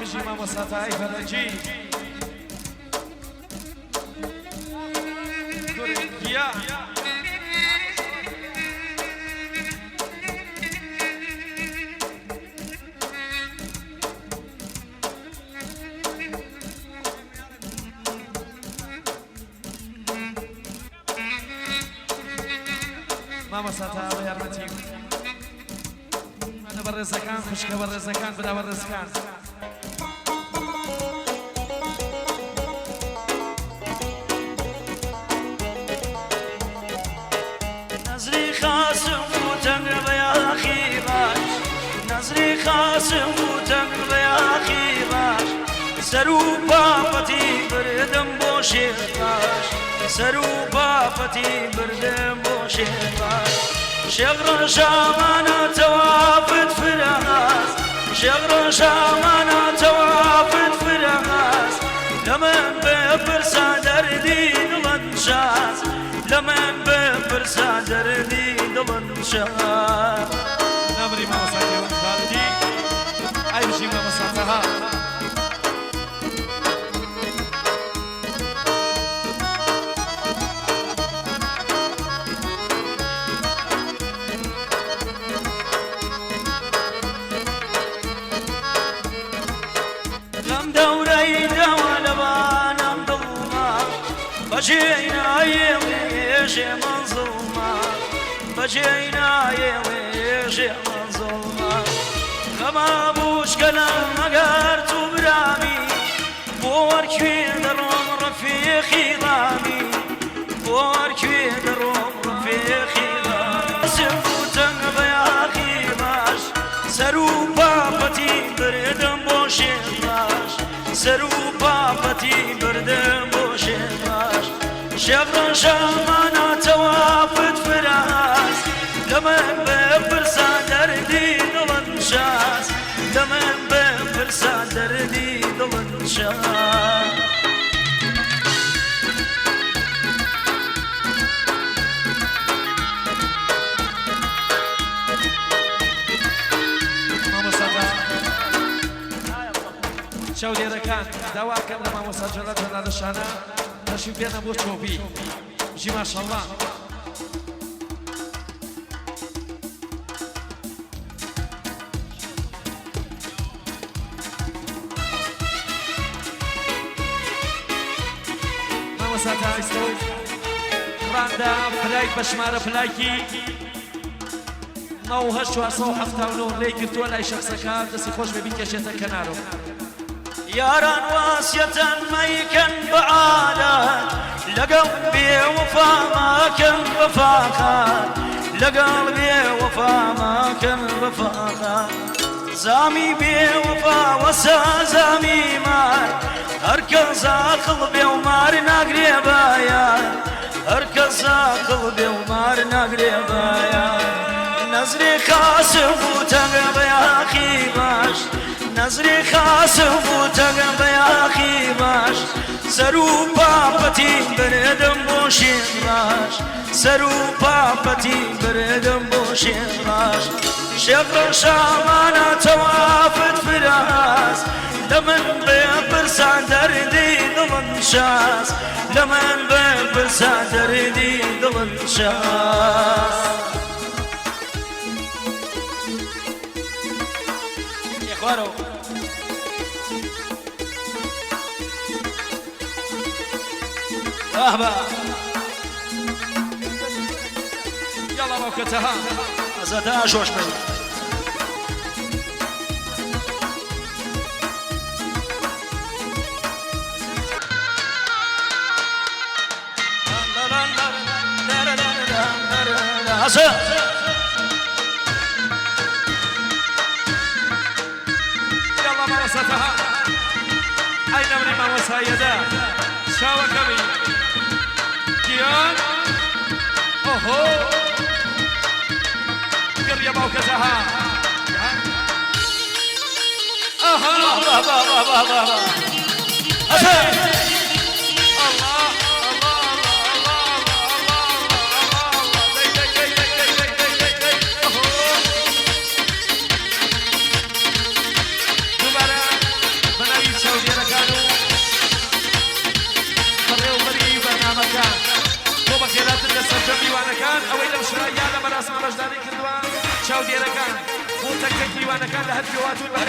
بژی مامۆستا تای فەرەجی کورێ گیا. مامۆستا تا بە یارمەتی مانە بەڕێزەکان خوشکە بەڕێزەکان برا بەڕێزەکان. نەزری خاسم و تەنگ بە یاخی باش، نەزری خاسم و تەنگ بە یاخی باش، سەر و پاپەتی بردم بۆ شێخ باش، سەر و پاپەتی بردم بۆ شێخ باش. شێخ ڕەشامانە تەوافت فراز، شێخ ڕەشامانە تەوافت فراز، لە من بپرسە دەردی دڵم شاز، لە من بپرسە دەردی دڵم شاز. نەمری مامۆستا کێوان خالدی ئەی بژی مامۆستا تەها. لەم دەورەی داوا لەبانم دڵما، بەجێی نایەڵێ مەنزڵما، بەجێی نایەڵێ مەنزڵما. غەما بووچکەلم ئەگەر تو برامی، بۆ وەرکوێ دەڕۆم ڕەفیقی ڕامی، بۆ وەرکوێ دەڕۆم ڕەفیقی ڕامی. سم و تەنگ بە یاخی باش، سەر و پاپەتی بردم بۆ شێخ باش، سەر و پاپەتی بردم بۆ شێخ باش. شێخ ڕەشامانە تەوافت فراز، لە من بپرسە دەردی دڵم شاز، لە من بپرسە دەردی دڵم شاز. مامۆستا چاودێرەکان داواکەم لە مامۆستا جەلال جەلالە شانە تەشریف بێنە بۆ چۆپی بژی ماشەڵڵا. مامۆستا تا ئیستا و ڕاندا پلایک بە ژمارە پلاکی 98479 لێی گرتووە لای شەخسەکە دەستی خۆش بێ بیکێشێتە کەنارۆ. یاران واسیەتان مەیکەن بە عادەت، لەگەڵ بێ وەفا ماکەن ڕەفاقەت، لەگەڵ بێ وەفا ماکەن ڕەفاقەت. زامی بێ وەفا وەسا زامی مار، هەر کەس ئاقڵ بێ و مار ناگرێ بایان، هەر کەس ئاقڵ بێ و مار ناگرێ بایان. نەزری خاسم بوو تەنگە بە یاخی باش، نەزری خاسم بوو تەنگە بە یاخی باش، سەر و پاپەتی بردم بۆ شێخ باش، سەر و پاپەتی بردم بۆ شێخ باش. شێخ ڕەشامانە تەوافت فراز، لە من بپرسە دەردی دڵم شاز، لە من بپرسە دەردی دڵم شاز. خوارەوە. بابا. یاڵا باوکە تەها. ئازادە ئاژۆش بن. یاڵا مامۆستا تەها. ئەی نەمری مامۆستا یەدە چاوەکەمی گیان. ئۆهۆ گڕیە باوکە تەها. ئەها ئەڵڵا ئەڵڵا ئەڵڵا ئەڵڵا ئەڵڵا ئەڵڵا ئەڵڵا دەی دەی دەی دەی دەی دەی دەی دەی دەی ئۆهۆ. دووبارە میوانەکان ئەوەی لەم شاییە لە مەراسم بەشداری کردووە چاودێرەکان بۆ تەک تەک میوانەکان لە هەر کوێ هاتوون بە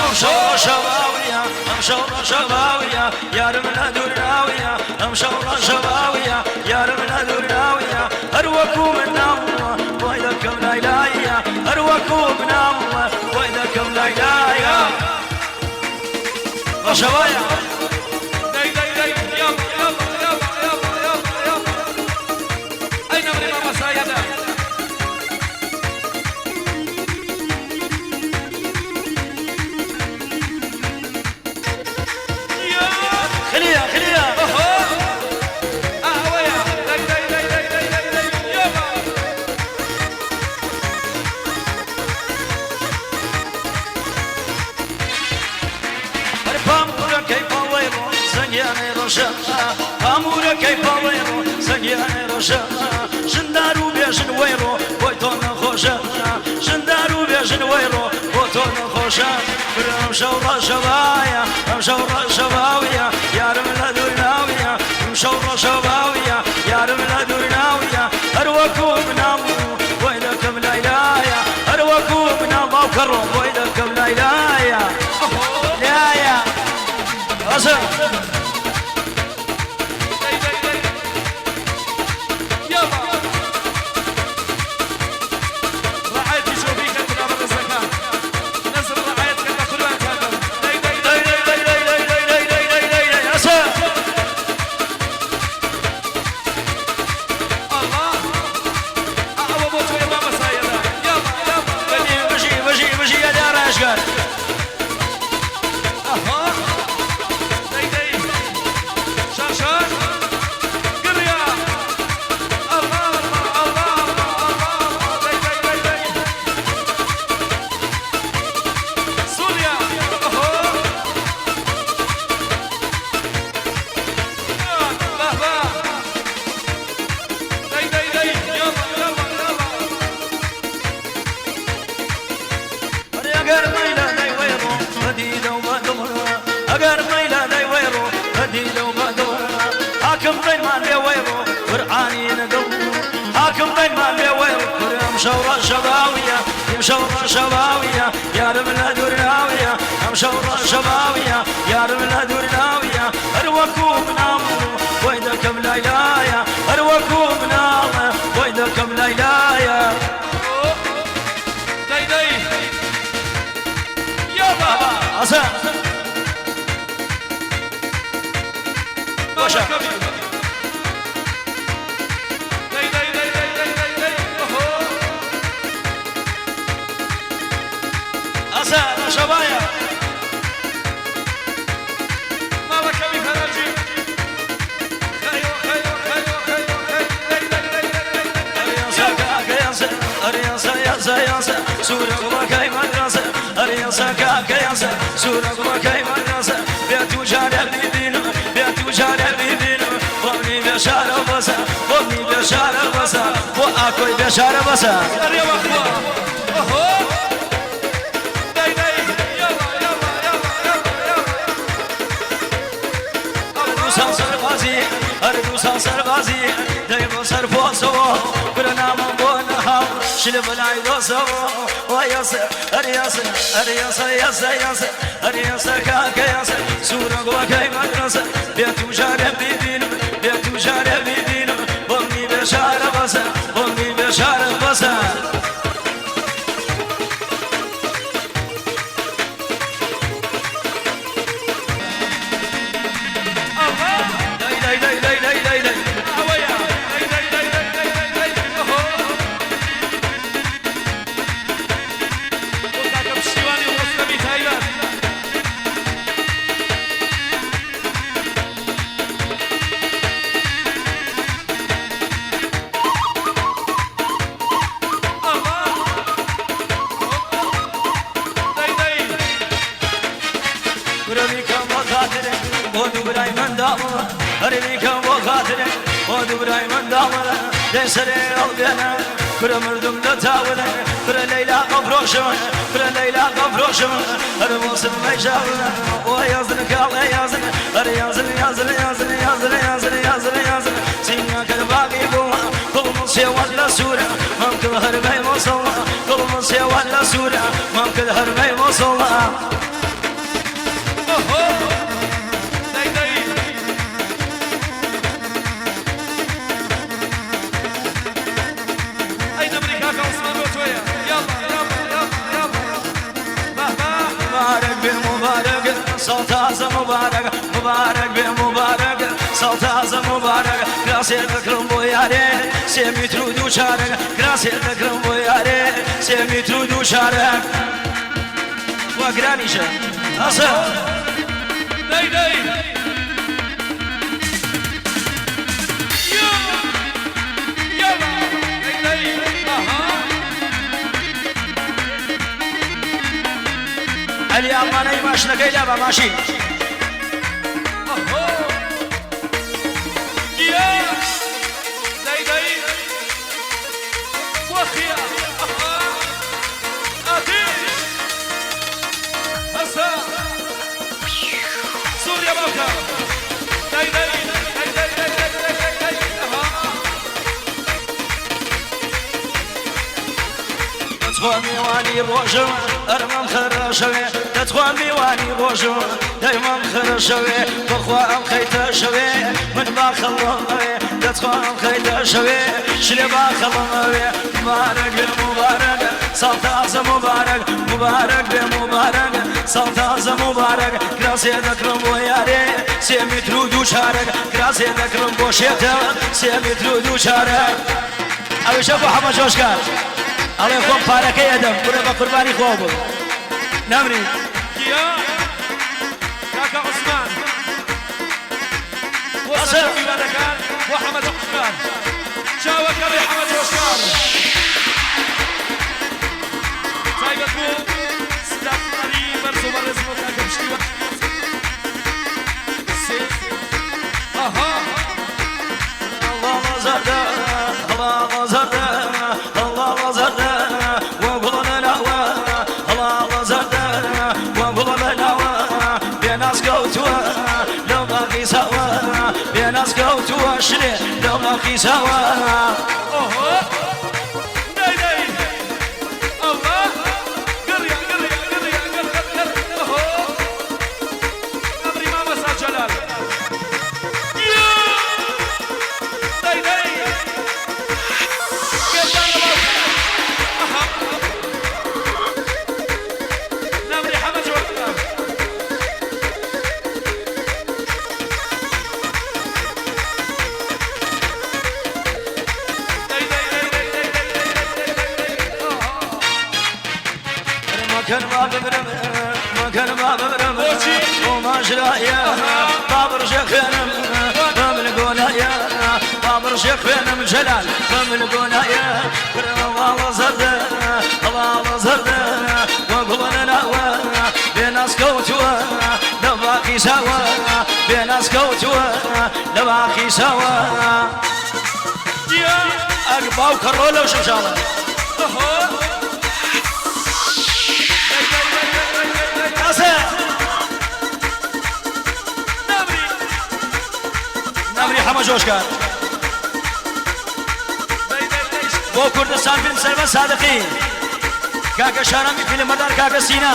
ئەمشەو ڕەشەباویە ئەمشەو ڕەشەباویە یارم لە دوور ناویە ئەمشەو ڕەشەباویە یارم لە دوور ناویە هەر وەکوو من ناومە بۆی دەکەم لای لایە هەر وەکوو من ناومە بۆی دەکەم لای لایە ڕەشەبایە. دەی دەی دەی یاڵا یاڵا یاڵا یاڵا یاڵا یاڵا ئەی نەمری مامۆستا یەدە. یا خلیا خلیا. ئۆهۆ ئا ئەوەیە دەی دەی دەی دەی دەی دەی دەی یاڵا. هەر پامورەکەی پاڵەی ڕۆ زەنگیانەی ڕەشەما پامورەکەی پاڵەی ڕۆ زەنگیانەی ڕەشەما ژندار و بێژن وەی ڕۆ بۆی تۆ نەخۆشە ژندار و بێژن وەی ڕۆ بۆ تۆ نەخۆشە برا ئەمشەو ڕەشەبایە ئەمشەو ڕەشەباویە یارم لە دوور ناویە ئەمشەو ڕەشەباویە یارم لە دوور ناویە هەر وەکوو مناڵ بۆی دەکەم لای لایە هەر وەکوو مناڵ باوکە ڕۆ بۆی دەکەم لای لایە لایە ئەسە. دەی دەی دەی یاڵا ڕعایەتی شۆفی کەن برا بەڕێزەکان نەزم ڕعایەت کەن بە قوربانتان بم دەی دەی دەی دەی دەی دەی دەی دەی دەی دەی دەی دەی دەی ئەسە. ئەڵا ئەوە بۆ تۆیە مامۆستا یەدە یاڵا یاڵا یاڵا. بژی بژی بژی یا داراشگار. ئەها دەی دەی شاشان گڕیا ئەڵا ئەڵا ئەڵا ئەڵا دەی دەی دەی دەی سووریا ئەهۆ بەهبە دەی دەی دەی یاڵا یاڵا یاڵا. ئەگەر مەیلە دەی وەی ڕۆ بەدیدە و بەدڵ ئەگەر مەیلە دەی وەی ڕۆ بەدیدە و بەدڵ حاکم بەینمان بێ وەی ڕۆ قورئانی نەدڵ حاکم بەینمان بێ وەی ڕۆ کورە ئەمشەو ڕەشەباویە ئەمشەو ڕەشەباویە یارم لە دوور ناویە ئەمشەو ڕەشەباویە یارم لە دوور ناویە هەر وەکوو مناڵ بۆی دەکەم لای لایە هەر وەکوو مناڵ بۆی دەکەم لای لایە. دەی دەی یاڵا ئەسە باشە. دەی دەی دەی دەی دەی دەی دەی ئۆهۆ. ئەسە ڕەشەبایە. ماڵەکەمی فەرەجی خەیۆ خەیۆ خەیۆ خەیۆ خەی دەی دەی دەی دەی دەی ئەریاسە کاکە یاسە ئەریاسە یاسە یاسە سوورە گوڵەکەی مەدرەسە ئەریاسە کاکە یاسە سوورە گوڵەکەی مەدرەسە بێت و جارێ بیبینم بێت و جارێ بیبینم بۆمنی بێشارە بەسە بۆمنی بێشارە بەسە بۆ ئاکۆی بێشارە بەسە. ئەرێ وەخوا ئۆهۆ دەی دەی یاڵا یاڵا یاڵا یاڵا یاڵا. دووسان سەربازی هەر دووسان سەربازی دەی بۆ سەر پۆسەوە کورە نامم بۆ نەهاو شل بەلای دۆسەوە وای یاسە هەر یاسە هەر یاسە یاسە یاسە هەر یاسە کاکە یاسە سوورە گوڵەکەی مەدرەسە بێت و جارێ بیبینم بێت و جارێ بیبینم بۆمنی بێشارە بەسە بۆمنی بێشارە بەسە. ئەڵا دەی دەی دەی دەی دەی دەی دەی ئەوەیە دەی دەی دەی دەی دەی دەی دەی ئۆهۆ بۆ کاکە پشتیوانی و ڕۆستەمی تایبەت. ئەڵا دەی دەی کورە بیکەم بۆ خاترێ بۆ دوو برای منداڵە هەر بیکەم بۆ خاترێ بۆ دوو برای منداڵە دەی سەرێ هەڵبێنە کورە مردم لە تاولە کورە لەیلا قەفرۆشم کورە لەیلا قەفرۆشم هەر بۆسم مەیشاولە ئۆ یازن کاڵێ یازن هەر یازن یازن یازن یازن یازن یازن. سێوان لە سوورە مەمکل هەرمەی مۆسڵە گوڵم سێوان لە سوورە مەمکل هەرمەی مۆسڵە. ئۆهۆ دەی دەی. ئەی نەمری کاکە عوسمان بۆ تۆیە یاڵڵا یاڵڵا یاڵڵا یاڵڵا بەه بەه. مبارەک بێ مبارەک ساڵ تازە مبارەک مبارەک بێ مبارەک ساڵ تازە مبارەک کراسێ دەکڕم بۆ یارێ سێ میتر و دوو چارەک کراسێ دەکڕم بۆ یارێ سێ میتر و دوو چارەک وا گرانیشە ئەسە. دەی دەی. یاڵڵا دەی دەی ئەها. عەلی ئەڵمانەی ماشینەکەی لابا ماشین. ئەهۆ گیا دەی دەی وەخیا ئەها ئاتیش هەسا سووریا باوکە دەی دەی دەی دەی دەی دەی دەی دەی دەی ئەها. دەتخوا میوانی ڕۆژم ئەرمەم خەرەشەوێ دەتخوا میوانی ڕۆژم دەیمەم خەرەشەوێ بەخوا ئەم خەیتە شەوێ من با خەڵەمەوێ دەتخوا ئەم خەیتە شەوێ شلێ با خەڵەمەوێ مبارەک بێ مبارەک ساڵ تازە مبارەک مبارەک بێ مبارەک ساڵ تازە مبارەک کراسێ دەکڕم بۆ یارێ سێ میتر و دوو چارەک کراسێ دەکڕم بۆ شێتە سێ میتر و دوو چارەک ئەویشە بۆ حەمە جۆشکار ئەڵێ خۆم پارەکەی ئەدەم کورە بە قوربانی خۆ بم نەمری. گیا کاکە عوسمان بۆ ئەسە. سەرجەم میوانەکان بۆ حەمە جۆشکار چاوەکەڕی حەمە جۆشکار تایبەت بوو ستافی بەرز و بەڕێز بۆ کاکە پشتیوان سێ ئەها. الله زەردە الله زەردە الله زەردە وەگوڵە لەلاوە الله زەردە وەگوڵە لەلاوە بێناز کەوتووە لەو باخی ساوە بێناز کەوتووە شلێ لەو باخی ساوە. ئۆهۆ دەی دەی ئەڵڵا گڕیا گڕیا گڕیا گڕ گڕ گڕ ئۆهۆ ئەمری مامۆستا جەلال یا دەی دەی گردان لە باوکە ئەها نەمری حەمە جۆشکار. دەی دەی دەی دەی دەی دەی دەی دەی دەی دەی ئەها. مەکەن با بمرم مەکەن با بمرم بۆچی؟ بۆ ماژرایە با بڕژێ خوێنم بەمن گۆنایە با بڕژێ خوێنم جەلال بەمن گۆنایە کوڕە زەردە هەڵاڵە زەردە وەگوڵە لەلاوە بێناز کەوتووە لە باخی ساوە بێناز کەوتووە لە باخی ساوە. گیا ئەگ باوکە ڕۆ لەو شمشاڵە. ئۆهۆ دەی دەی دەی دەی دەی دەی دەی ئەسە. نەمری نەمری حەمە جۆشکار دەی دەی دەی. بۆ کوردستان فیلم سەربە سادقی کاکە شارەمی فیلمبەردار کاکە سینا.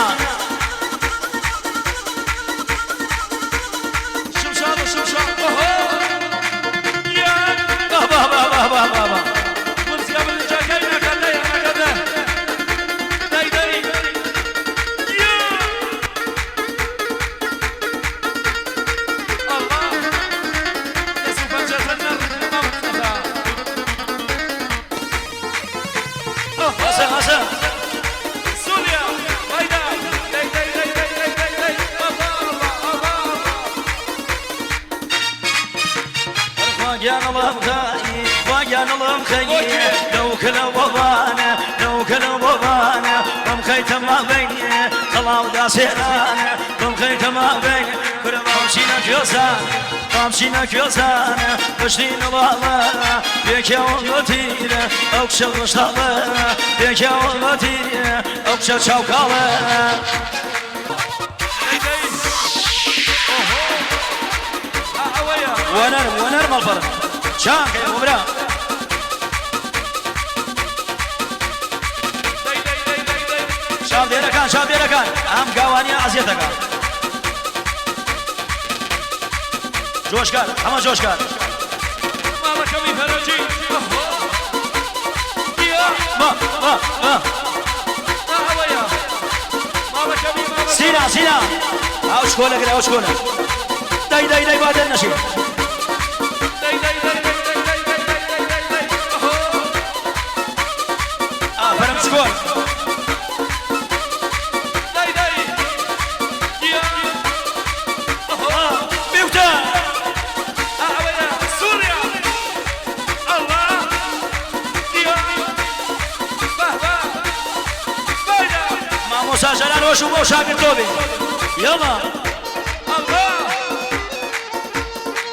شمشاڵ شمشاڵ ئۆهۆ گیا بە بە بە بە بە بە بە. ورزگا برنجەکەی نەکەدە نەکەدە دەی دەی یا ئەڵڵا دەست و پەنجەتە نەڕ مامۆستا ئۆهۆ. ئەسە ئەسە. سووریا بایدا دەی دەی دەی دەی دەی دەی دەی ئەڵڵا ئەڵڵا ئەڵڵا ئەڵڵا. خوا گیانڵم خەی خوا گیانڵم خەی لەو کلە بۆبانە لەو کلە بۆبانە بەم خەیتە مابەینێ خەڵاو داسێرانە بەم خەیتە مابەینێ کورە بامشینە کوێسان بامشینە کوێسانە پشتینە باڵە بێکیاوە بەتیرە ئەو کچە ڕشتاڵە بێکیاوە بەتیرە ئەو کچە چاوکاڵە. دەی دەی ئۆهۆ ئا ئەوەیە. وەنەرم وەنەرم ئەڵپەرم چاکەیە بۆ برا. چاودێرەکان چاودێرەکان ئەم گاوانیە ئەزیەتەکە جۆشکار ئەمە جۆشکار ماڵەکەمی فەرەجی یا ما ما ما ئەوەیە ماڵەکەمی ماڵەکەمی سینا سینا ئەو شکۆلە گرە ئەو شکۆلە دای دای دای با دەرنەشی دەی دەی دەی دەی دەی دەی دەی دەی دەی دەی دەی ئەهۆ ئافەرم شکۆل دەی دەی یا ئەهۆ بیوتە ئەوەیە سووریا ئەڵڵا یا بەهبە بایدا مامۆسا جەلال وەش و بۆ شاگرد تۆ بێ یەڵا ئەڵڵا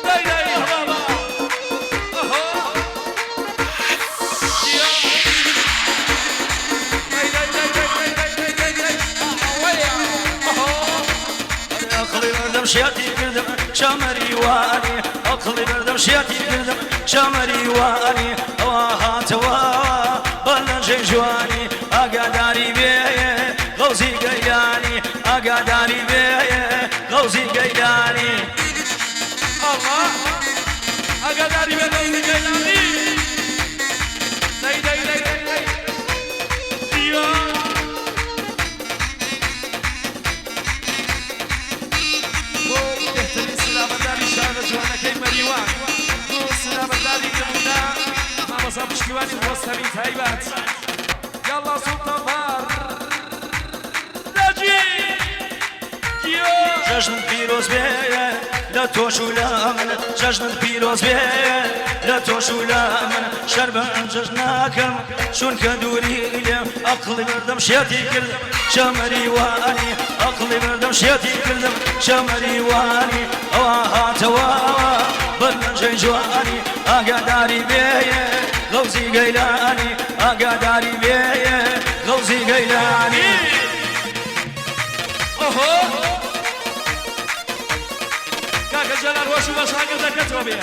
دەی دەی بابا ئەهۆ یا دەی دەی دەی دەی دەی دەی دەی دەی ئەوەیە ئەهۆ ئەقڵی بردم شێتی کردم شەمەریوانی ئەقڵی بردم شێتی کردم شەمەریوانی ئەوە هاتەوە بەلەنجەی جوانی ئاگاداری بێ غەوزی گەیلانی ئاگاداری بێ غەوزی گەیلانی ئەڵڵا ئاگاداری بێ غەوزی گەیلانی دەی دەی دەی دەی دەی یا بۆ بهترین سلامەداری شارە جوانەکەی مەریوان بۆ سلامەداری نمونە مامۆستا پشتیوانی ڕۆستەمی تایبەت یاڵڵا سوڵتان فەرەجی یا جەژنت پیرۆز بێ لە تۆش و لە من جەژنت پیرۆز بێ لە تۆش و لە من شەربەن جەژناکەم چونکە دووری لێم ئەقڵی بردم شێتی کردم شەمەریوانی ئەقڵی بردم شێتی کردم شەمەریوانی ئەوە هاتەوە بەرنجەی جوانی ئاگاداری بێ غەوزی گەیلانی ئاگاداری بێ غەوزی گەیلانی ئۆهۆ کاکە جەلال وەش و بە شاگردەکەتەوە بێ.